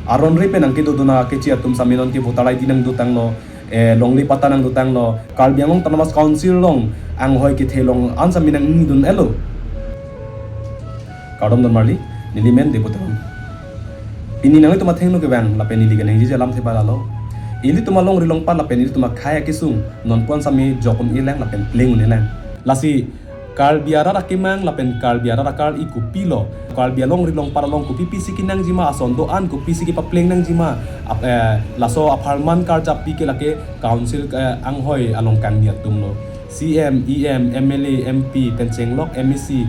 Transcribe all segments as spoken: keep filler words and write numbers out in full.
Aron re pen nangkedodun akeche atum sami non ke voter I D nangdotanglo, eh, longle patta nangdotanglo, Karbi Anglong Autonomous Council along anghoi kethe along an sami nangnidun-etlo. Kardom don marli, neli men Debo Teron. Pini nanglitum athengno kevang lapen neli kaningje alamthe abang lalo. Ilitum alongri longpat lapen ilitum akhei akesung non pu-an sami jok un-elang lapen pleng un-elang. Lasi Karbi arat akemang lapen Karbi arat akar-i kopilo, Karbi alongri longpat along kopi pisi kenangjima, ason do-an kopi pisi kepapleng nangjima, ap-, eh, laso apharman karjappi ke lake council, eh, anghoi along kangni atumlo. C M, E M, M L A, M P, pen chenglok M A C,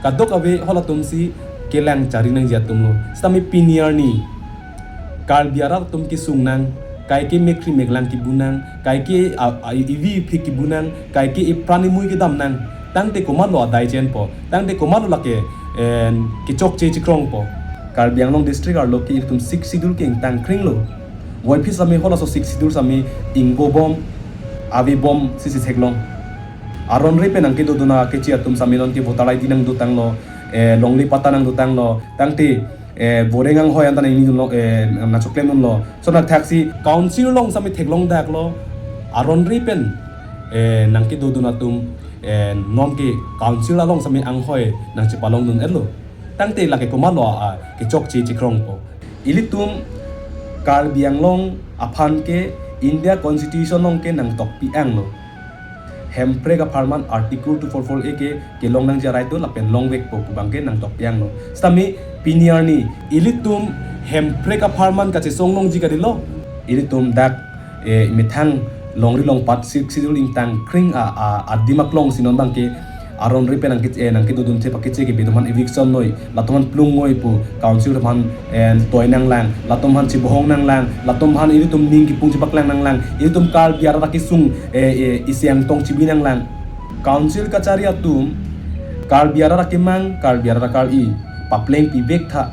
kadokave halatumsi kelang chari nangji atumlo. Sitame pini arni Karbi arat atum kesung nang, kaike mekkri meklang kebu nang, kaike a, a, ivi iphik kebu nang, kaike ipran imui kedam nang. Tangte komatlo adai chenpo, tangte komatlo lake, eh, kechokche chekrongpo. Karbi Anglong district arlo ke ilitum Sixth Schedule ke ingtang kringlo. Voiphit sami halaso Sixth Schedule sami ingbobom, avebom sisi theklong. Aron re pen nangkedodun akeche atum sami non ke voter I D nangdotanglo, eh, longle patta nangdotanglo, tangte, eh, boreng anghoi anta nangnidunlo, eh, nangchoklem dunlo. Lason athaksi council along sami theklongdaklo. Aron re pen, eh, nangkedodun atum, eh, non ke council along sami anghoi nangchepalongdun-etlo. Tangte lake komatlo a, a, kechokche chekrongpo. Ilitum Karbi Anglong aphan ke India Constitution along ke nangtokpi anglo. Hemprek apharman Article two four four A ke kelong nangji a-right do lapen longvekpo pu abang ke nangtokpi anglo. Sitame pini arni ilitum Hemprek apharman kachesong longji kalilo. Ilitum dak, eh, methang longri longpat Sixth Schedule ingtang kring a, a, adim aklongsi non abang ke aron re pen nangke, eh, nangkedodunthe pakeche kebe atum aphan eviction noi, latum aphan plung noi pu council atum aphan, eh, toi nanglang, latum aphan chebohong nanglang, latum aphan ilitum ning kipung chepaklang nanglang, ilitum Karbi arat akesung, eh, eh, isi angtong chibi nanglang. Council kachari atum Karbi arat akemang, Karbi arat akar-i, papleng pivek tha.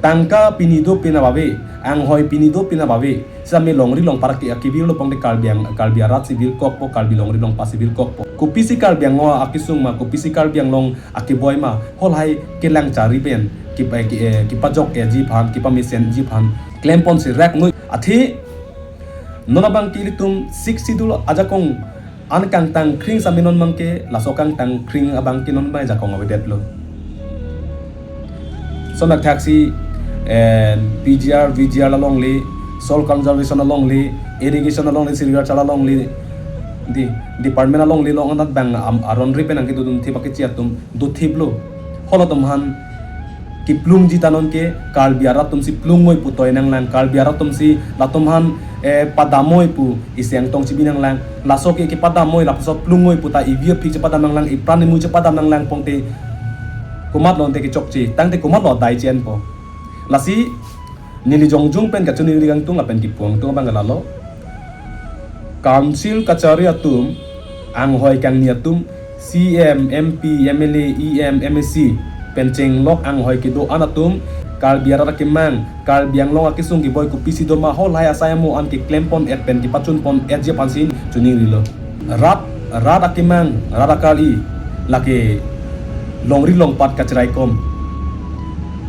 Tangka pini do pina bave, anghoi pini do pina bave. Sitame longri longpat ke, kevirlo pongte Karbi Ang-, Karbi arat si virkokpo, Karbi longri longpat si virkokpo. Kopisi Karbi Anglong akesung ma, kopisi Karbi Anglong akeboi ma, halahai kelang chari pen, kipa, ki, eh, kipajok-eji aphan, kipamesenji aphan klempon si rak noi. Athe, non abang ke ilitum Sixth Schedule ajakong an kangtang kring sami non abang ke, laso kangtang kring abang ke non abang jakong avedetlo. Lason athaksi, eh, P G R, V G R alongle, soil conservation alongle, irrigation alongle, sericulture alongle, di department alongle along anat abang am-, aron re pen nangkedodunthe pakeche atum dothiplo. Halatum aphan kiplungji ta non ke Karbi arat atum si plung noi pu toi nanglang, Karbi arat atum si latum aphan, eh, padam noi pu isi angtong chibi nanglang, laso ke kepadam noi, laso plung noi pu ta ivi aphik chepadam nanglang, ipran imui chepadam nanglang pongte komatlo ante kechokche, tangte komatlo adai chenpo. Lasi neli jongjung pen kachiningri kangtung lapen kipu kangtung abang ke lalo. Council kachari atum, anghoi kangni atum, C M, M P, M L A, E M, M A C, pen chenglok anghoi kedo-an atum, Karbi arat akemang, Karbi Anglong akesung keboi kopisi doma halahai asai amo an keklempon-et pen kepachunpon-etji aphansi chiningrilo. Rat, rat akemang, rat akar-i, lake longri longpat kachiraikom.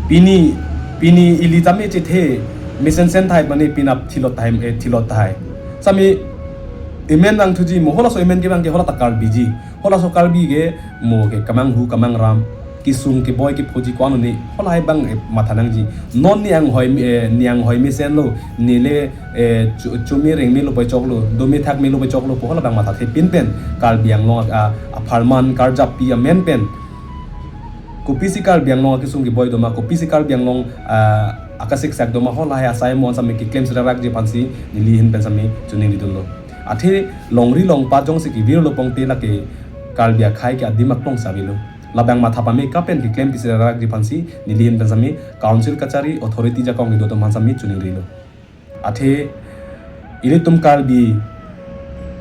Pini, pini ili tame chethe, mesensen tahai mane pinap thilot tahai, eh, thilot tahai. Sami emen nangthuji mo, halaso emen ke abang ke hala ta Karbiji. Halaso Karbi ke mo ke kamanghu kamangram, kesung keboi kephoji ko-an ne, halahai abang, eh, matha nangji. Non ne anghoi, eh, ne anghoi mesenlo, nele, eh, chu-, chumi rengmelo pai choklo, dome thakmelo pai choklo pu hala abang mathathepin pen Karbi Anglong a, a, apharman karjappi amen pen kopisi Karbi Anglong akesung keboi doma, kopisi Karbi Anglong, ah, akasiksak doma, halahai asai amo an sami keklem serarakji aphansi neli ahin pen sami chiningridunlo. Athe longri longpat jongsi kevirlo pongte lake Karbi akhei ke adim aklong si avelo. Labang matha pame kapen keklem pisi serarakji aphansi neli ahin pen sami council kachari authority jakong kedo atum aphan sami chiningrilo. Athe ilitum Karbi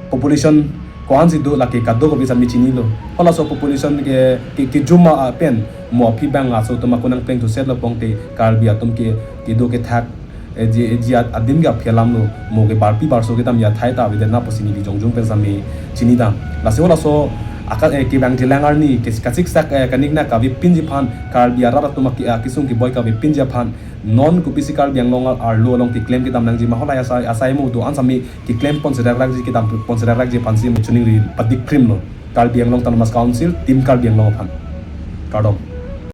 population ko-ansi do lake kadokave sami chinilo. Halaso population ke, ke, kejuma, ah, pen mo aphi abang aso atum ako nangplengthusetlo pongte Karbi atum ke, kedo kethak, eh, ji, eh, ji ad-, adim ke aphi alamlo, mo ke barpi barso kedamji athai ta avedet na pusi neli jongjung pen sami chinidam. Lasi halaso Aka eh, kevangjilang arni kes- kasiksak eh, kanikna kavepinji aphan, Karbi arat atum aki- akesung keboi kavepinji aphan, non kopisi Karbi Anglong arlo along keklem kedam nangji ma, halahei asai asai mo do-an sami keklem ponsi rakrakji, kedam ponsi rakrakji aphansi chiningri padik krim lo Karbi Anglong Autonomous Council, Team Karbi Anglong aphan. Kardom.